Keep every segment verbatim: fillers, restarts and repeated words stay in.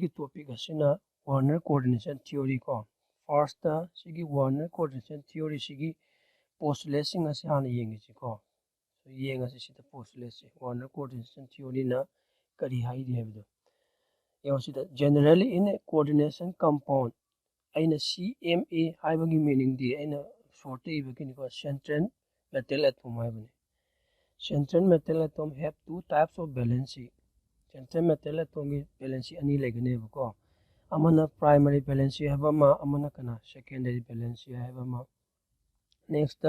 ꯒꯤ topic ꯑꯁꯤꯅ Werner coordination theory ꯀꯣ꯫ First ꯁꯤꯒꯤ Werner coordination theory ꯁꯤꯒꯤ postulate ꯁꯤꯡ ꯑꯁꯤ ꯍꯥꯟꯅ ꯌꯦꯡꯉꯁꯤꯀꯣ꯫ ꯌꯦꯡꯉꯁꯤ ꯁꯤꯗ postulate ꯁꯦ, Werner coordination theory ꯅ ꯀꯔꯤ ꯍꯥꯏꯔꯤ ꯍꯥꯏꯕꯗꯣ꯫ ꯌꯦꯡꯉꯣ ꯁꯤꯗ, generally in a coordination compound, ꯑꯩꯅ C M A ꯍꯥꯏꯕꯒꯤ meaning ꯗꯤ ꯑꯩꯅ short ꯇ ꯏꯕꯒꯤꯅꯤꯀꯣ, central metal atom ꯍꯥꯏꯕꯅꯤ꯫ Central metal atom have two types of valency. Central metal atom ꯒꯤ valency ꯑꯅꯤ ꯂꯩꯒꯅꯦꯕꯀꯣ꯫ ꯑꯃꯅ primary valency ꯍꯥꯏꯕ ꯑꯃ, ꯑꯃꯅ ꯀꯅꯥ, secondary valency ꯍꯥꯏꯕ ꯑꯃ꯫ Next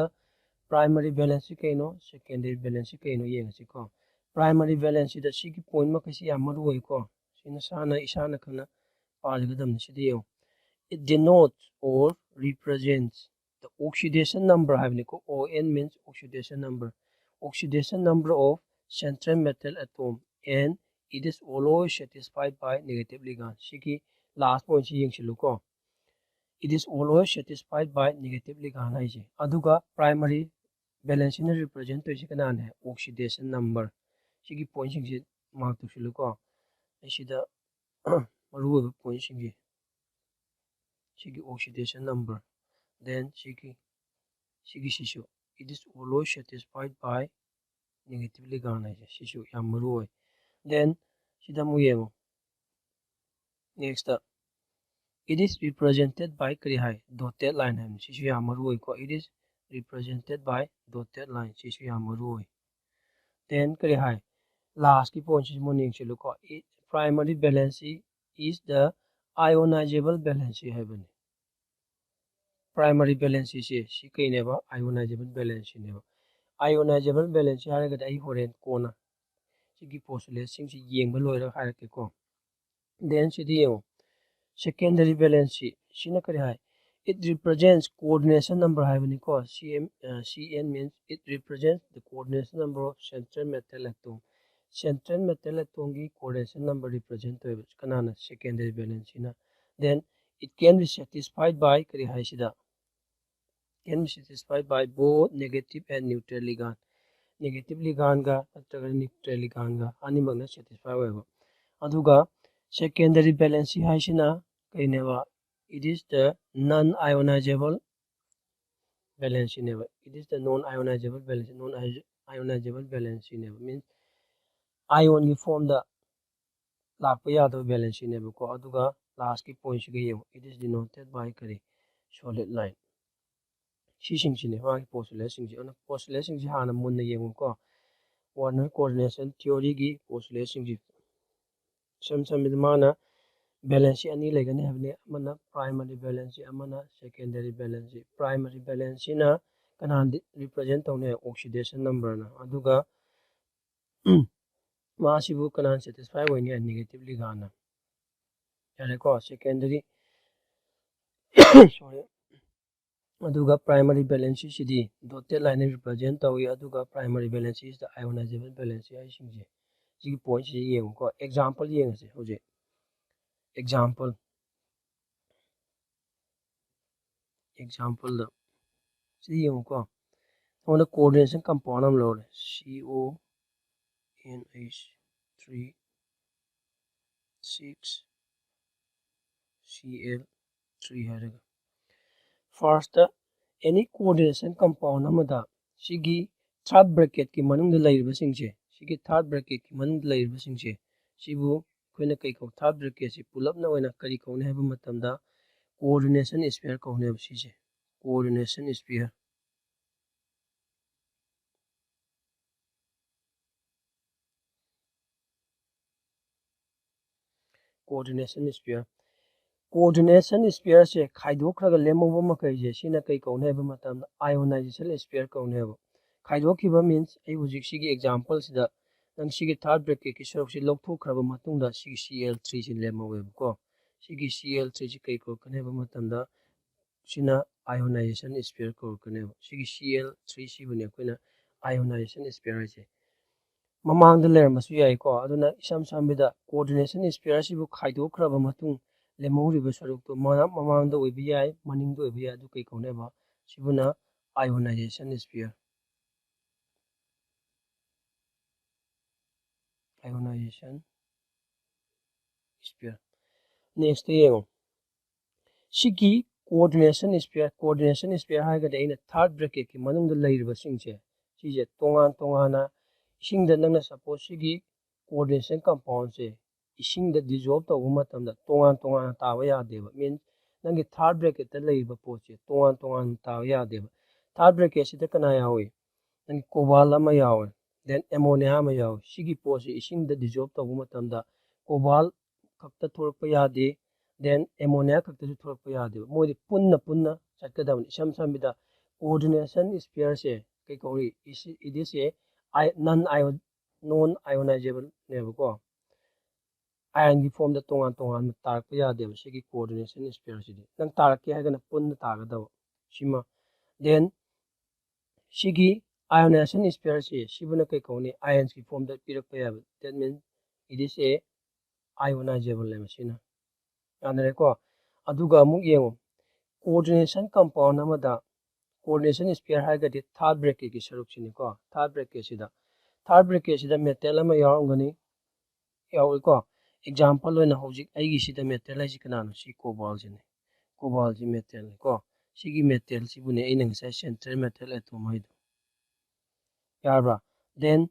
primary valency ꯀꯩꯅꯣ, secondary valency ꯀꯩꯅꯣ ꯌꯦꯡꯉꯁꯤꯀꯣ꯫ Primary valency ꯗ ꯁꯤꯒꯤ point ꯃꯈꯩꯁꯤ ꯌꯥꯝ ꯃꯔꯨ ꯑꯣꯏꯀꯣ꯫ ꯁꯤ ꯅꯁꯥꯅ ꯏꯁꯥꯅ ꯈꯪꯅ ꯄꯥꯖꯒꯗꯕꯅꯤ꯫ ꯁꯤꯗ ꯌꯦꯡꯉꯣ, it denotes or represents the oxidation number ꯍꯥꯏꯕꯅꯤꯀꯣ꯫ O N means oxidation number, oxidation number of central metal atom, and it is always satisfied by negative ligand. ꯁꯤꯒꯤ last point ꯁꯤ ꯌꯦꯡꯁꯤꯜꯂꯨꯀꯣ꯫ It is always satisfied by negative ligand ꯍꯥꯏꯁꯦ꯫ ꯑꯗꯨꯒ primary valency ꯅ represent ꯇꯧꯔꯤꯁꯦ ꯀꯅꯥꯅꯦ? Oxidation number꯫ ꯁꯤꯒꯤ point ꯁꯤꯡꯁꯦ mark ꯇꯧꯁꯤꯜꯂꯨꯀꯣ꯫ ꯑꯩ ꯁꯤꯗ ꯃꯔꯨꯑꯣꯏꯕ point ꯁꯤꯡꯁꯦ, ꯁꯤꯒꯤ oxidation number, then ꯁꯤꯒꯤ, ꯁꯤꯒꯤꯁꯤꯁꯨ, it is always satisfied by negative ligand ꯍꯥꯏꯁꯦ, ꯁꯤꯁꯨ ꯌꯥꯝ ꯃꯔꯨ ꯑꯣꯏ꯫ Then ꯁꯤꯗ ꯑꯃꯨꯛ ꯌꯦꯡꯉꯣ, next, it is represented by ꯀꯔꯤ ꯍꯥꯏ? Dotted line ꯍꯥꯏꯕꯅꯤ꯫ ꯁꯤꯁꯨ ꯌꯥꯝ ꯃꯔꯨ ꯑꯣꯏꯀꯣ꯫ It is represented by dotted line꯫ ꯁꯤꯁꯨ ꯌꯥꯝ ꯃꯔꯨ ꯑꯣꯏ꯫ Then ꯀꯔꯤ ꯍꯥꯏ? Last ꯀꯤ point ꯁꯤꯁꯨ ꯃꯨꯟꯅ ꯌꯦꯡꯁꯤꯜꯂꯨꯀꯣ꯫ It, primary valency is the ionizable valency ꯍꯥꯏꯕꯅꯤ꯫ Primary valency ꯁꯦ ꯁꯤ ꯀꯩꯅꯦꯕ? Ionizable valency ꯅꯦꯕ꯫ Ionizable valency ꯍꯥꯏꯔꯒꯗꯤ ꯑꯩ ꯍꯣꯔꯦꯟ ꯀꯣꯟꯅ ꯁꯤꯒꯤ postulate ꯁꯤꯡꯁꯤ ꯌꯦꯡꯕ ꯂꯣꯏꯔꯒ ꯍꯥꯏꯔꯛꯀꯦꯀꯣ꯫ Then ꯁꯤꯗꯤ ꯌꯦꯡꯉꯣ, secondary valency ꯁꯤꯅ ꯀꯔꯤ ꯍꯥꯏ? It represents coordination number ꯍꯥꯏꯕꯅꯤꯀꯣ꯫ C M, ꯑ, C N means it represents the coordination number of central metal atom꯫ Central metal atom ꯒꯤ coordination number represent ꯇꯧꯋꯦꯕ꯫ ꯀꯅꯥꯅ? Secondary valency ꯅ꯫ Then it can be satisfied by ꯀꯔꯤ ꯍꯥꯏꯁꯤꯗ? Can be satisfied by both negative and neutral ligand꯫ Negative ligand ꯒ ꯅꯠꯇ꯭ꯔꯒ neutral ligand ꯒ ꯑꯅꯤꯃꯛꯅ satisfy ꯑꯣꯏꯕ꯫ ꯑꯗꯨꯒ Secondary valency ꯍꯥꯏꯁꯤꯅ ꯀꯩꯅꯦꯕ? It is the non-ionizable valencyꯅꯦꯕ꯫ It is the non-ionizable valency, non ionizable valencyꯅꯦꯕ꯫ Means ionꯒꯤ formꯗ ꯂꯥꯛꯄ ꯌꯥꯗꯕ valencyꯅꯦꯕꯀꯣ꯫ ꯑꯗꯨꯒ lastꯀꯤ pointꯁꯤꯒ ꯌꯦꯡꯉꯨ, it is denoted by ꯀꯔꯤ? Solid line꯫ ꯁꯤꯁꯤꯡꯁꯤꯅꯦ ꯃꯥꯒꯤ postulatesꯁꯤꯡꯁꯦ꯫ ꯑꯗꯨꯅ postulatesꯁꯤꯡꯁꯦ ꯍꯥꯟꯅ ꯃꯨꯟꯅ ꯌꯦꯡꯉꯨꯀꯣ꯫ Werner coordination theoryꯒꯤ postulatesꯁꯤꯡꯁꯦ꯫ ꯏꯁꯝ ꯁꯝꯕꯗ ꯃꯥꯅ valency ꯑꯅꯤ ꯂꯩꯒꯅꯤ ꯍꯥꯏꯕꯅꯤ, ꯑꯃꯅ primary valency, ꯑꯃꯅ secondary valency꯫ Primary valencyꯅ ꯀꯅꯥ represent ꯇꯧꯅꯤ? Oxidation numberꯅ꯫ ꯑꯗꯨꯒ ꯃꯥꯁꯤꯕꯨ ꯀꯅꯥꯅ satisfy ꯑꯣꯏꯅꯤ? Negative ligamentꯅ꯫ ꯌꯥꯔꯦꯀꯣ, secondary, sorry, ꯑꯗꯨꯒ primary valencyꯁꯤꯗꯤ dotted lineꯅ represent ꯇꯧꯏ꯫ ꯑꯗꯨꯒ primary valency is the ionizable valency ꯍꯥꯏꯁꯤꯡꯁꯦ, ꯁꯤꯒꯤ pointꯁꯤ ꯌꯦꯡꯉꯨꯀꯣ꯫ Example ꯌꯦꯡꯉꯁꯦ ꯍꯧꯖꯤꯛ꯫ Example, exampleꯗ ꯁꯤ ꯌꯦꯡꯉꯨꯀꯣ꯫ ꯑꯩꯉꯣꯟꯗ coordination compound ꯑꯃ ꯂꯧꯔꯦ, C O N H three six C L three ꯍꯥꯏꯔꯒ꯫ Firstꯇ any coordination compound ꯑꯃꯗ ꯁꯤꯒꯤ third bracketꯀꯤ ꯃꯅꯨꯡꯗ ꯂꯩꯔꯤꯕꯁꯤꯡꯁꯦ, ꯁꯤꯒꯤ third bracketꯀꯤ ꯃꯅꯨꯡꯗ ꯂꯩꯔꯤꯕꯁꯤꯡꯁꯦ, ꯁꯤꯕꯨ ꯑꯩꯈꯣꯏꯅ ꯀꯩ ꯀꯧ? Third bracketꯁꯤ ꯄꯨꯂꯞꯅ ꯑꯣꯏꯅ ꯀꯔꯤ ꯀꯧꯅꯤ ꯍꯥꯏꯕ ꯃꯇꯝꯗ coordination sphere ꯀꯧꯅꯦꯕ ꯁꯤꯁꯦ꯫ Coordination sphere꯫ Coordination sphere꯫ Coordination spareꯁꯦ ꯈꯥꯏꯗꯣꯛꯈ꯭ꯔꯒ ꯂꯦꯝꯍꯧꯕ ꯃꯈꯩꯁꯦ ꯁꯤꯅ ꯀꯩ ꯀꯧꯅꯤ ꯍꯥꯏꯕ ꯃꯇꯝꯗ ionization sphere ꯀꯧꯅꯦꯕ꯫ ꯈꯥꯏꯗꯣꯛꯈꯤꯕ means ꯑꯩ ꯍꯧꯖꯤꯛ ꯁꯤꯒꯤ exampleꯁꯤꯗ ꯅꯪ ꯁꯤꯒꯤ third bracketꯀꯤ ꯁꯔꯨꯛꯁꯤ ꯂꯧꯊꯣꯛꯈ꯭ꯔꯕ ꯃꯇꯨꯡꯗ ꯁꯤꯒꯤ C L threeꯁꯤ ꯂꯦꯝꯍꯧꯋꯦꯕꯀꯣ꯫ ꯁꯤꯒꯤ C L threeꯁꯤ ꯀꯩ ꯀꯧꯔꯛꯀꯅꯤ ꯍꯥꯏꯕ ꯃꯇꯝꯗ ꯁꯤꯅ ionization sphere ꯀꯧꯔꯛꯀꯅꯦꯕ꯫ ꯁꯤꯒꯤ C L three ꯁꯤꯕꯨꯅꯦ ꯑꯩꯈꯣꯏꯅ ionization sphere ꯍꯥꯏꯁꯦ꯫ ꯃꯃꯥꯡꯗ ꯂꯩꯔꯝꯕꯁꯨ ꯌꯥꯏꯀꯣ꯫ ꯑꯗꯨꯅ ꯏꯁꯝ ꯁꯝꯕꯗ coordination sphere ꯑꯁꯤꯕꯨ ꯈꯥꯏꯗꯣꯛꯈ꯭ꯔꯕ ꯃꯇꯨꯡ ꯂꯦꯝꯍꯧꯔꯤꯕ ꯁꯔꯨꯛꯇꯣ ꯃ-, ꯃꯃꯥꯡꯗ ꯑꯣꯏꯕ ꯌꯥꯏ, ꯃꯅꯤꯡꯗ ꯑꯣꯏꯕ ꯌꯥꯏ꯫ ꯑꯗꯨ ꯀꯩ ꯀꯧꯅꯦꯕ? ꯁꯤꯕꯨꯅ ionization sphere꯫ Ionization sphere꯫ Next ꯌꯦꯡꯉꯣ, ꯁꯤꯒꯤ coordination sphere, coordination sphere ꯍꯥꯏꯔꯒꯗꯤ ꯑꯩꯅ third bracketꯀꯤ ꯃꯅꯨꯡꯗ ꯂꯩꯔꯤꯕꯁꯤꯡꯁꯦ, ꯁꯤꯁꯦ ꯇꯣꯉꯥꯟ ꯇꯣꯉꯥꯟꯅ ꯏꯁꯤꯡꯗ ꯅꯪꯅ suppose ꯁꯤꯒꯤ coordination compoundꯁꯦ ꯏꯁꯤꯡꯗ dissolve ꯇꯧꯕ ꯃꯇꯝꯗ ꯇꯣꯉꯥꯟ ꯇꯣꯉꯥꯟꯅ ꯇꯥꯕ ꯌꯥꯗꯦꯕ꯫ Means ꯅꯪꯒꯤ third bracketꯇ ꯂꯩꯔꯤꯕ ꯄꯣꯠꯁꯦ ꯇꯣꯉꯥꯟ ꯇꯣꯉꯥꯟꯅ ꯇꯥꯕ ꯌꯥꯗꯦꯕ꯫ Third bracketꯁꯤꯗ ꯀꯅꯥ ꯌꯥꯎꯏ? ꯅꯪꯒꯤ cobalt ꯑꯃ ꯌꯥꯎꯏ, then ammonia ꯑꯃ ꯌꯥꯎꯏ꯫ ꯁꯤꯒꯤ ꯄꯣꯠꯁꯤ ꯏꯁꯤꯡꯗ dissolve ꯇꯧꯕ ꯃꯇꯝꯗ cobalt ꯈꯛꯇ ꯊꯣꯛꯂꯛꯄ ꯌꯥꯗꯦ, then ammonia ꯈꯛꯇꯁꯨ ꯊꯣꯛꯂꯛꯄ ꯌꯥꯗꯦꯕ꯫ ꯃꯣꯏꯗꯤ ꯄꯨꯟꯅ ꯄꯨꯟꯅ ꯆꯠꯀꯗꯕꯅꯤ꯫ ꯏꯁꯝ ꯁꯝꯕꯗ coordination spareꯁꯦ ꯀꯩ ꯀꯧꯏ? It is a non ionizable ꯅꯦꯕꯀꯣ꯫ Ionꯒꯤ formꯗ ꯇꯣꯉꯥꯟ ꯇꯣꯉꯥꯟꯅ ꯇꯥꯔꯛꯄ ꯌꯥꯗꯦꯕ ꯁꯤꯒꯤ coordination spareꯁꯤꯗꯤ꯫ ꯅꯪ ꯇꯥꯔꯛꯀꯦ ꯍꯥꯏꯔꯒꯅ ꯄꯨꯟꯅ ꯇꯥꯒꯗꯕ ꯁꯤꯃ꯫ Then ꯁꯤꯒꯤ ionization spareꯁꯤ ꯁꯤꯕꯨꯅ ꯀꯩ ꯀꯧꯅꯤ? Ionsꯀꯤ formꯗ ꯄꯤꯔꯛꯄ ꯌꯥꯕ꯫ That means it is a ionizable ꯅꯦꯕ ꯁꯤꯅ꯫ ꯌꯥꯅꯔꯦꯀꯣ? ꯑꯗꯨꯒ ꯑꯃꯨꯛ ꯌꯦꯡꯉꯨ, coordination compound ꯑꯃꯗ coordination spare ꯍꯥꯏꯔꯒꯗꯤ third bracketꯀꯤ ꯁꯔꯨꯛꯁꯤꯅꯤꯀꯣ꯫ Third bracketꯁꯤꯗ, third bracketꯁꯤꯗ metal ꯑꯃ ꯌꯥꯎꯔꯝꯒꯅꯤ, ꯌꯥꯎꯏꯀꯣ꯫ Example ꯑꯣꯏꯅ ꯍꯧꯖꯤꯛ ꯑꯩꯒꯤꯁꯤꯗ metal ꯍꯥꯏꯁꯤ ꯀꯅꯥꯅꯣ? ꯁꯤ cobaltꯁꯤꯅꯤ꯫ Cobaltꯁꯤ metalꯅꯤꯀꯣ꯫ ꯁꯤꯒꯤ metalꯁꯤꯕꯨꯅꯦ ꯑꯩꯅ ꯉꯁꯥꯏ central metal atom ꯍꯥꯏꯗꯣ꯫ ꯌꯥꯔꯕ꯭ꯔꯥ? Then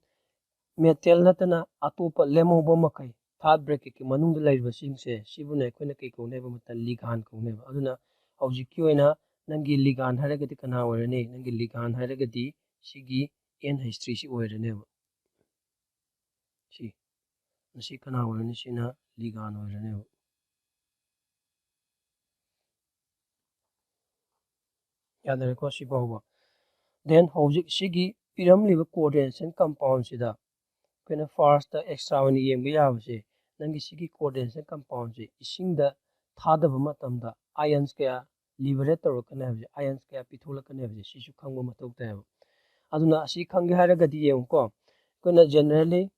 metal ꯅꯠꯇꯅ ꯑꯇꯣꯞꯄ ꯂꯦꯝꯍꯧꯕ ꯃꯈꯩ, third bracketꯀꯤ ꯃꯅꯨꯡꯗ ꯂꯩꯔꯤꯕꯁꯤꯡꯁꯦ, ꯁꯤꯕꯨꯅꯦ ꯑꯩꯈꯣꯏꯅ ꯀꯩ ꯀꯧꯅꯦꯕ? ꯃꯇꯝ ligand ꯀꯧꯅꯦꯕ꯫ ꯑꯗꯨꯅ ꯍꯧꯖꯤꯛꯀꯤ ꯑꯣꯏꯅ ꯅꯪꯒꯤ ligand ꯍꯥꯏꯔꯒꯗꯤ ꯀꯅꯥ ꯑꯣꯏꯔꯅꯤ? ꯅꯪꯒꯤ ligand ꯍꯥꯏꯔꯒꯗꯤ ꯁꯤꯒꯤ N H three ꯁꯤ ꯑꯣꯏꯔꯅꯦꯕ꯫ ꯁꯤ, ꯃꯁꯤ ꯀꯅꯥ ꯑꯣꯏꯔꯅꯤ? ꯁꯤꯅ ligand ꯑꯣꯏꯔꯅꯦꯕ꯫ ꯌꯥꯅꯔꯦꯀꯣ ꯁꯤ ꯐꯥꯎꯕ? Then ꯍꯧꯖꯤꯛ ꯁꯤꯒꯤ ꯄꯤꯔꯝꯂꯤꯕ coordination compoundꯁꯤꯗ ꯑꯩꯈꯣꯏꯅ firstꯇ extra ꯑꯣꯏꯅ ꯌꯦꯡꯕ ꯌꯥꯕꯁꯦ, ꯅꯪꯒꯤ ꯁꯤꯒꯤ coordination compoundꯁꯦ ꯏꯁꯤꯡꯗ ꯊꯥꯗꯕ ꯃꯇꯝꯗ ions ꯀꯌꯥ liberate ꯇꯧꯔꯛꯀꯅꯤ ꯍꯥꯏꯕꯁꯦ, ions ꯀꯌꯥ ꯄꯤꯊꯣꯛꯂꯛꯀꯅꯤ ꯍꯥꯏꯕꯁꯦ, ꯁꯤꯁꯨ ꯈꯪꯕ ꯃꯊꯧ ꯇꯥꯏꯌꯦꯕ꯫ ꯑꯗꯨꯅ ꯑꯁꯤ ꯈꯪꯒꯦ ꯍꯥꯏꯔꯒꯗꯤ ꯌꯦꯡꯉꯨꯀꯣ, ꯑꯩꯈꯣꯏꯅ generally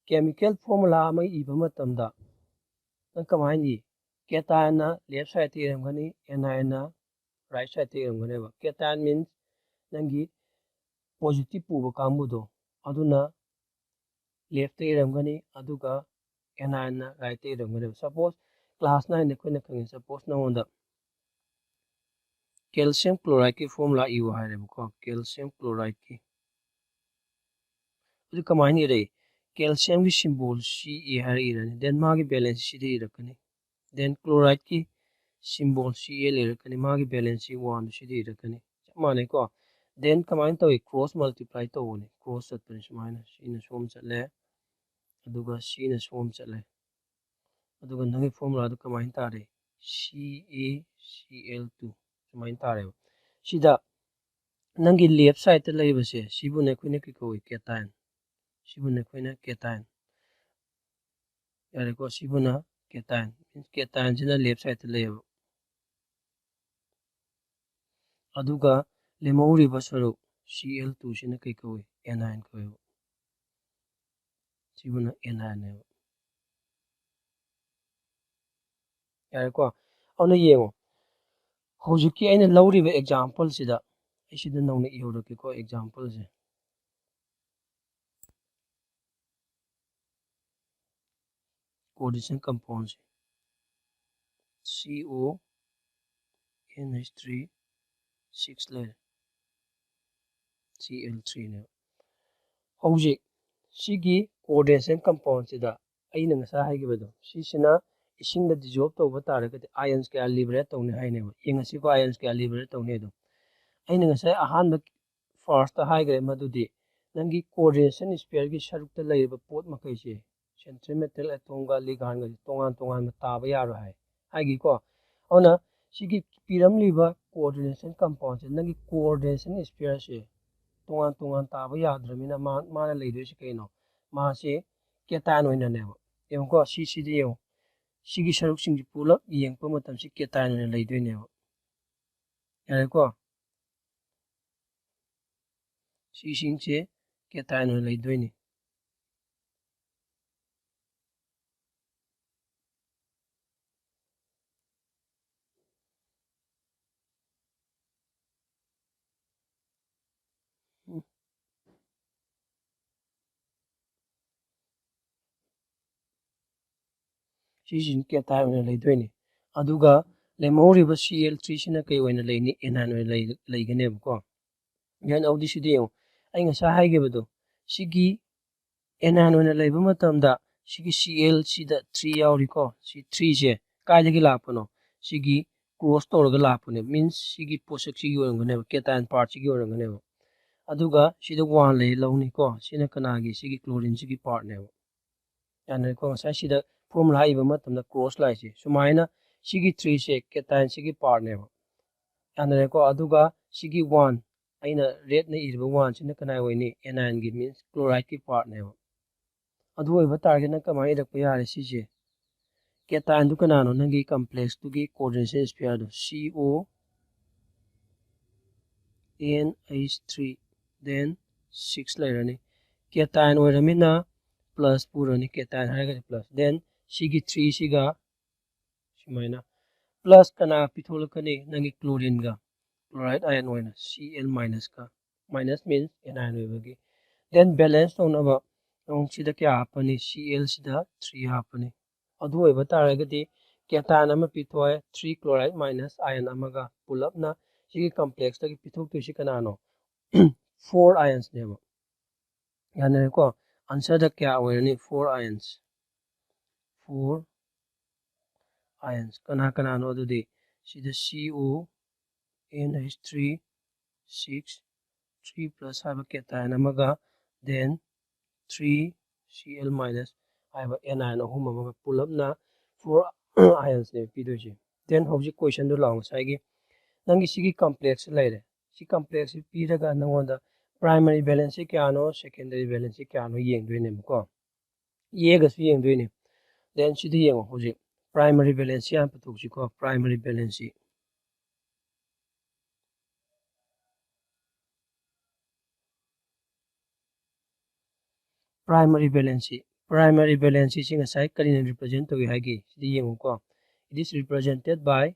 chemical formula ꯑꯃ ꯏꯕ ꯃꯇꯝꯗ ꯅꯪ ꯀꯃꯥꯏꯅ E? Cationꯅ left sideꯇ ꯏꯔꯝꯒꯅꯤ, anionꯅ right sideꯇ ꯏꯔꯝꯒꯅꯦꯕ꯫ Cation means ꯅꯪꯒꯤ positive ꯄꯨꯕ ꯀꯥꯡꯕꯨꯗꯣ, ꯑꯗꯨꯅ leftꯇ ꯏꯔꯝꯒꯅꯤ, ꯑꯗꯨꯒ ꯑꯦꯅꯥꯏꯟꯅ ꯔꯥꯏꯠꯇ ꯏꯔꯝꯒꯅꯦꯕ꯫ ꯁꯄꯣꯁ ꯀ꯭ꯂꯥꯁ ꯅꯥꯏꯟꯗ ꯑꯩꯈꯣꯏꯅ ꯈꯪꯉꯦ, ꯁꯄꯣꯁ ꯅꯉꯣꯟꯗ ꯀꯦꯜꯁꯤꯌꯝ ꯀ꯭ꯂꯣꯔꯥꯏꯗꯀꯤ ꯐꯣꯔꯃꯨꯂꯥ ꯏꯌꯨ ꯍꯥꯏꯔꯦꯕꯀꯣ, ꯀꯦꯜꯁꯤꯌꯝ ꯀ꯭ꯂꯣꯔꯥꯏꯗꯀꯤ꯫ ꯑꯗꯨ ꯀꯃꯥꯏꯅ ꯏꯔꯛꯏ? ꯀꯦꯜꯁꯤꯌꯝꯒꯤ ꯁꯤꯝꯕꯣꯜ ꯁꯤ ꯑꯦ ꯍꯥꯏꯔ ꯏꯔꯅꯤ, ꯗꯦꯟ ꯃꯥꯒꯤ ꯕꯦꯂꯦꯟꯁ ꯁꯤꯗ ꯏꯔꯛꯀꯅꯤ, ꯗꯦꯟ ꯀ꯭ꯂꯣꯔꯥꯏꯗꯀꯤ ꯁꯤꯝꯕꯣꯜ ꯁꯤ ꯑꯦ ꯂꯩꯔꯛꯀꯅꯤ, ꯃꯥꯒꯤ ꯕꯦꯂꯦꯟꯁꯁꯤ ꯋꯥꯟꯗꯨ ꯁꯤꯗ ꯏꯔꯛꯀꯅꯤ꯫ ꯆꯞ ꯃꯥꯟꯅꯩꯀꯣ꯫ ꯗꯦꯟ ꯀꯃꯥꯏꯅ ꯇꯧꯏ? ꯀ꯭ꯔꯣꯁ ꯃꯜꯇꯤꯄ꯭ꯂꯥꯏ ꯇꯧꯕꯅꯤ꯫ ꯀ꯭ꯔꯣꯁ ꯆꯠꯄꯅꯤ ꯁꯨꯃꯥꯏꯅ, ꯁꯤꯅ ꯁꯣꯝ ꯆꯠꯂꯦ, ꯑꯗꯨꯒ ꯁꯤꯅ ꯁꯣꯝ ꯆꯠꯂꯦ꯫ ꯑꯗꯨꯒ ꯅꯪꯒꯤ ꯐꯣꯔꯃꯨꯂꯥꯗꯨ ꯀꯃꯥꯏꯅ ꯇꯥꯔꯦ? ꯁꯤ ꯑꯦ ꯁꯤ ꯑꯦꯜ ꯇꯨ ꯁꯨꯃꯥꯏꯅ ꯇꯥꯔꯦꯕ꯫ ꯁꯤꯗ ꯅꯪꯒꯤ ꯂꯦꯐ ꯁꯥꯏꯗꯇ ꯂꯩꯔꯤꯕꯁꯦ, ꯁꯤꯕꯨꯅꯦ ꯑꯩꯈꯣꯏꯅ ꯀꯩ ꯀꯧꯏ? ꯀꯦꯇꯥꯏꯟ꯫ ꯁꯤꯕꯨꯅꯦ ꯑꯩꯈꯣꯏꯅ ꯀꯦꯇꯥꯏꯟ꯫ ꯌꯥꯔꯦꯀꯣ? ꯁꯤꯕꯨꯅ ꯀꯦꯇꯥꯏꯟ꯫ ꯀꯦꯇꯥꯏꯟꯁꯤꯅ ꯂꯦꯐ ꯁꯥꯏꯗꯇ ꯂꯩꯌꯦꯕ꯫ ꯑꯗꯨꯒ ꯂꯦꯝꯍꯧꯔꯤꯕ ꯁꯔꯨꯛ ꯁꯤ ꯑꯦꯜ ꯇꯨꯁꯤꯅ ꯀꯩ ꯀꯧꯏ? ꯑꯦꯅꯥꯏꯟ ꯀꯧꯋꯦꯕ꯫ ꯁꯤꯕꯨꯅ ꯑꯦꯅꯥꯏꯟꯅꯦꯕ꯫ ꯌꯥꯔꯦꯀꯣ? ꯑꯗꯨꯅ ꯌꯦꯡꯉꯣ, ꯍꯧꯖꯤꯛꯀꯤ ꯑꯩꯅ ꯂꯧꯔꯤꯕ ꯑꯦꯛꯖꯥꯝꯄꯜꯁꯤꯗ, ꯑꯩ ꯁꯤꯗ ꯅꯧꯅ ꯏꯍꯧꯔꯛꯀꯦꯀꯣ, ꯑꯦꯛꯖꯥꯝꯄꯜꯁꯦ꯫ Coordination compoundꯁꯦ, ꯁꯤ O N H three six ꯂꯩꯔꯦ, ꯁꯤ ꯑꯦꯜ ꯊ꯭ꯔꯤꯅꯦꯕ꯫ ꯍꯧꯖꯤꯛ ꯁꯤꯒꯤ coordination compoundꯁꯤꯗ ꯑꯩꯅ ꯉꯁꯥꯏ ꯍꯥꯏꯈꯤꯕꯗꯣ, ꯁꯤꯁꯤꯅ ꯏꯁꯤꯡꯗ dissolve ꯇꯧꯕ ꯇꯥꯔꯒꯗꯤ ions ꯀꯌꯥ liberate ꯇꯧꯅꯤ ꯍꯥꯏꯅꯦꯕ꯫ ꯌꯦꯡꯉꯁꯤꯀꯣ, ions ꯀꯌꯥ liberate ꯇꯧꯅꯤ ꯑꯗꯣ꯫ ꯑꯩꯅ ꯉꯁꯥꯏ ꯑꯍꯥꯟꯕ firstꯇ ꯍꯥꯏꯈ꯭ꯔꯦ, ꯃꯗꯨꯗꯤ ꯅꯪꯒꯤ coordination spareꯒꯤ ꯁꯔꯨꯛꯇ ꯂꯩꯔꯤꯕ ꯄꯣꯠ ꯃꯈꯩꯁꯦ, centrimetal atomꯒ ligandꯒꯁꯦ ꯇꯣꯉꯥꯟ ꯇꯣꯉꯥꯟꯅ ꯇꯥꯕ ꯌꯥꯔꯣꯏ ꯍꯥꯏ, ꯍꯥꯏꯈꯤꯀꯣ꯫ ꯑꯗꯨꯅ ꯁꯤꯒꯤ ꯄꯤꯔꯝꯂꯤꯕ coordination compoundꯁꯦ, ꯅꯪꯒꯤ coordination spareꯁꯦ ꯇꯣꯉꯥꯟ ꯇꯣꯉꯥꯟ ꯇꯥꯕ ꯌꯥꯗ꯭ꯔꯕꯅꯤꯅ ꯃꯥ, ꯃꯥꯅ ꯂꯩꯗꯣꯏꯁꯦ ꯀꯩꯅꯣ? ꯃꯥꯁꯦ cation ꯑꯣꯏꯅꯅꯦꯕ꯫ ꯌꯦꯡꯉꯨꯀꯣ, ꯁꯤꯁꯤꯗ ꯌꯦꯡꯉꯨ꯫ ꯁꯤꯒꯤ ꯁꯔꯨꯛꯁꯤꯡꯁꯤ ꯄꯨꯂꯞ ꯌꯦꯡꯉꯛꯄ ꯃꯇꯝꯁꯤ cation ꯑꯣꯏꯅ ꯂꯩꯗꯣꯏꯅꯦꯕ꯫ ꯌꯥꯔꯦꯀꯣ? ꯁꯤꯁꯤꯡꯁꯦ cation ꯑꯣꯏꯅ ꯂꯩꯗꯣꯏꯅꯤ꯫ ꯁꯤꯁꯤꯅ ꯀꯦꯇꯥꯏꯟ ꯑꯣꯏꯅ ꯂꯩꯗꯣꯏꯅꯤ꯫ ꯑꯗꯨꯒ ꯂꯦꯝꯍꯧꯔꯤꯕ ꯁꯤ ꯑꯦꯜ ꯊ꯭ꯔꯤꯁꯤꯅ ꯀꯩ ꯑꯣꯏꯅ ꯂꯩꯅꯤ? ꯑꯦꯅꯥꯏꯟ ꯑꯣꯏꯅ ꯂꯩ-, ꯂꯩꯒꯅꯦꯕꯀꯣ꯫ ꯌꯥꯅꯤ, ꯑꯗꯨꯗꯤ ꯁꯤꯗ ꯌꯦꯡꯉꯨ, ꯑꯩ ꯉꯁꯥꯏ ꯍꯥꯏꯈꯤꯕꯗꯣ, ꯁꯤꯒꯤ ꯑꯦꯅꯥꯏꯟ ꯑꯣꯏꯅ ꯂꯩꯕ ꯃꯇꯝꯗ ꯁꯤꯒꯤ ꯁꯤ ꯑꯦꯜ ꯁꯤꯗ ꯊ꯭ꯔꯤ ꯌꯥꯎꯔꯤꯀꯣ꯫ ꯁꯤ ꯊ꯭ꯔꯤꯁꯦ ꯀꯥꯏꯗꯒꯤ ꯂꯥꯛꯄꯅꯣ? ꯁꯤꯒꯤ ꯀ꯭ꯔꯣꯁ ꯇꯧꯔꯒ ꯂꯥꯛꯄꯅꯦ, ꯃꯤꯟꯁ ꯁꯤꯒꯤ ꯄꯣꯠꯁꯛꯁꯤꯒꯤ ꯑꯣꯏꯔꯝꯒꯅꯦꯕ, ꯀꯦꯇꯥꯏꯟ ꯄꯥꯔꯠꯁꯤꯒꯤ ꯑꯣꯏꯔꯝꯒꯅꯦꯕ꯫ ꯑꯗꯨꯒ ꯁꯤꯗ ꯋꯥꯟ ꯂꯩ ꯂꯧꯅꯤꯀꯣ꯫ ꯁꯤꯅ ꯀꯅꯥꯒꯤ? ꯁꯤꯒꯤ ꯀ꯭ꯂꯣꯔꯤꯟꯁꯤꯒꯤ ꯄꯥꯔꯠꯅꯦꯕ꯫ ꯌꯥꯅꯔꯦꯀꯣ? ꯉꯁꯥꯏ ꯁꯤꯗ ꯐꯣꯔꯃꯨꯂꯥ ꯏꯕ ꯃꯇꯝꯗ ꯀ꯭ꯔꯣꯁ ꯂꯥꯛꯏꯁꯦ ꯁꯨꯃꯥꯏꯅ, ꯁꯤꯒꯤ ꯊ꯭ꯔꯤꯁꯦ ꯀꯦꯇꯥꯏꯟꯁꯤꯒꯤ ꯄꯥꯔꯠꯅꯦꯕ꯫ ꯌꯥꯅꯔꯦꯀꯣ? ꯑꯗꯨꯒ ꯁꯤꯒꯤ ꯋꯥꯟ, ꯑꯩꯅ ꯔꯦꯠꯅ ꯏꯔꯤꯕ ꯋꯥꯟꯁꯤꯅ ꯀꯅꯥ ꯑꯣꯏꯅꯤ? ꯑꯦꯅꯥꯏꯟꯒꯤ, ꯃꯤꯟꯁ ꯀ꯭ꯂꯣꯔꯥꯏꯠꯀꯤ ꯄꯥꯔꯠꯅꯦꯕ꯫ ꯑꯗꯨ ꯑꯣꯏꯕ ꯇꯥꯔꯒꯗꯤ ꯅꯪ ꯀꯃꯥꯏꯅ ꯏꯔꯛꯄ ꯌꯥꯔꯦ ꯁꯤꯁꯦ? ꯀꯦꯇꯥꯏꯟꯗꯨ ꯀꯅꯥꯅꯣ? ꯅꯪꯒꯤ ꯀꯝꯄ꯭ꯂꯦꯛꯁꯇꯨꯒꯤ ꯀꯣꯑꯣꯔꯗꯤꯅꯦꯁꯟ ꯁ꯭ꯄꯤꯌꯔꯗꯣ, C O N H three, then six ꯂꯩꯔꯅꯤ꯫ ꯀꯦꯇꯥꯏꯟ ꯑꯣꯏꯔꯃꯤꯅ ꯄ꯭ꯂꯁ ꯄꯨꯔꯅꯤ, ꯀꯦꯇꯥꯏꯟ ꯍꯥꯏꯔꯒꯗꯤ ꯄ꯭ꯂꯁ꯫ ꯗꯦꯟ ꯁꯤꯒꯤ ꯊ꯭ꯔꯤꯁꯤꯒ ꯁꯨꯃꯥꯏꯅ ꯄ꯭ꯂꯁ ꯀꯅꯥ ꯄꯤꯊꯣꯛꯂꯛꯀꯅꯤ? ꯅꯪꯒꯤ ꯀ꯭ꯂꯣꯔꯤꯟꯒ, ꯀ꯭ꯂꯣꯔꯥꯏꯠ ꯑꯥꯏꯟ ꯑꯣꯏꯅ ꯁꯤ ꯑꯦꯜ ꯃꯥꯏꯅꯁꯀ, ꯃꯥꯏꯅꯁ ꯃꯤꯟꯁ ꯑꯦꯅꯥꯏꯟ ꯑꯣꯏꯕꯒꯤ꯫ ꯗꯦꯟ ꯕꯦꯂꯦꯟꯁ ꯇꯧꯅꯕ ꯅꯪ ꯁꯤꯗ ꯀꯌꯥ ꯍꯥꯞꯄꯅꯤ? ꯁꯤ ꯑꯦꯜ ꯁꯤꯗ ꯊ꯭ꯔꯤ ꯍꯥꯞꯄꯅꯤ꯫ ꯑꯗꯨ ꯑꯣꯏꯕ ꯇꯥꯔꯒꯗꯤ ꯀꯦꯇꯥꯏꯟ ꯑꯃ ꯄꯤꯊꯣꯛꯑꯦ, ꯊ꯭ꯔꯤ ꯀ꯭ꯂꯣꯔꯥꯏꯠ ꯃꯥꯏꯅꯁ ꯑꯥꯏꯟ ꯑꯃꯒ ꯄꯨꯂꯞꯅ ꯁꯤꯒꯤ ꯀꯝꯄ꯭ꯂꯦꯛꯁꯇꯒꯤ ꯄꯤꯊꯣꯛꯇꯣꯏꯁꯤ ꯀꯅꯥꯅꯣ? ꯐꯣꯔ ꯑꯥꯏꯟꯁꯅꯦꯕ꯫ ꯌꯥꯅꯔꯦꯀꯣ? ꯑꯟꯁꯔꯗ ꯀꯌꯥ ꯑꯣꯏꯔꯅꯤ? Four ions. Four ions. ꯀꯅꯥ ꯀꯅꯥꯅꯣ ꯑꯗꯨꯗꯤ? ꯁꯤꯗ C O N H three, six, three plus ꯍꯥꯏꯕ ꯀꯦꯇꯥꯏꯟ ꯑꯃꯒ, then three C L minus ꯍꯥꯏꯕ ꯑꯦꯅꯥꯏꯟ ꯑꯍꯨꯝ ꯑꯃꯒ ꯄꯨꯂꯞꯅ ꯐꯣꯔ ꯑꯥꯏꯟꯁꯅꯦꯕ ꯄꯤꯗꯣꯏꯁꯦ꯫ ꯗꯦꯟ ꯍꯧꯖꯤꯛ ꯀꯣꯏꯁꯟꯗꯨ ꯂꯥꯛꯑꯣ, ꯉꯁꯥꯏꯒꯤ ꯅꯪꯒꯤ ꯁꯤꯒꯤ ꯀꯝꯄ꯭ꯂꯦꯛꯁꯁꯤ ꯂꯩꯔꯦ꯫ ꯁꯤ ꯀꯝꯄ꯭ꯂꯦꯛꯁꯁꯤ ꯄꯤꯔꯒ ꯅꯪꯉꯣꯟꯗ ꯄ꯭ꯔꯥꯏꯃꯔꯤ ꯕꯦꯂꯦꯟꯁꯁꯤ ꯀꯌꯥꯅꯣ, ꯁꯦꯀꯦꯟꯗꯔꯤ ꯕꯦꯂꯦꯟꯁꯁꯤ ꯀꯌꯥꯅꯣ ꯌꯦꯡꯗꯣꯏꯅꯦꯕꯀꯣ꯫ ꯑꯦꯒꯁꯨ ꯌꯦꯡꯗꯣꯏꯅꯦ꯫ ꯗꯦꯟ ꯁꯤꯗ ꯌꯦꯡꯉꯣ, ꯍꯧꯖꯤꯛ ꯄ꯭ꯔꯥꯏꯃꯔꯤ ꯕꯦꯂꯦꯟꯁꯁꯤ ꯍꯥꯟꯅ ꯄꯨꯊꯣꯛꯁꯤꯀꯣ, ꯄ꯭ꯔꯥꯏꯃꯔꯤ ꯕꯦꯂꯦꯟꯁꯁꯤ꯫ ꯄ꯭ꯔꯥꯏꯃꯔꯤ ꯕꯦꯂꯦꯟꯁꯁꯤ, ꯄ꯭ꯔꯥꯏꯃꯔꯤ ꯕꯦꯂꯦꯟꯁꯁꯤ ꯉꯁꯥꯏ ꯀꯔꯤꯅ ꯔꯤꯄ꯭ꯔꯖꯦꯟ ꯇꯧꯏ ꯍꯥꯏꯒꯦ? ꯁꯤꯗ ꯌꯦꯡꯉꯨꯀꯣ꯫ It is represented by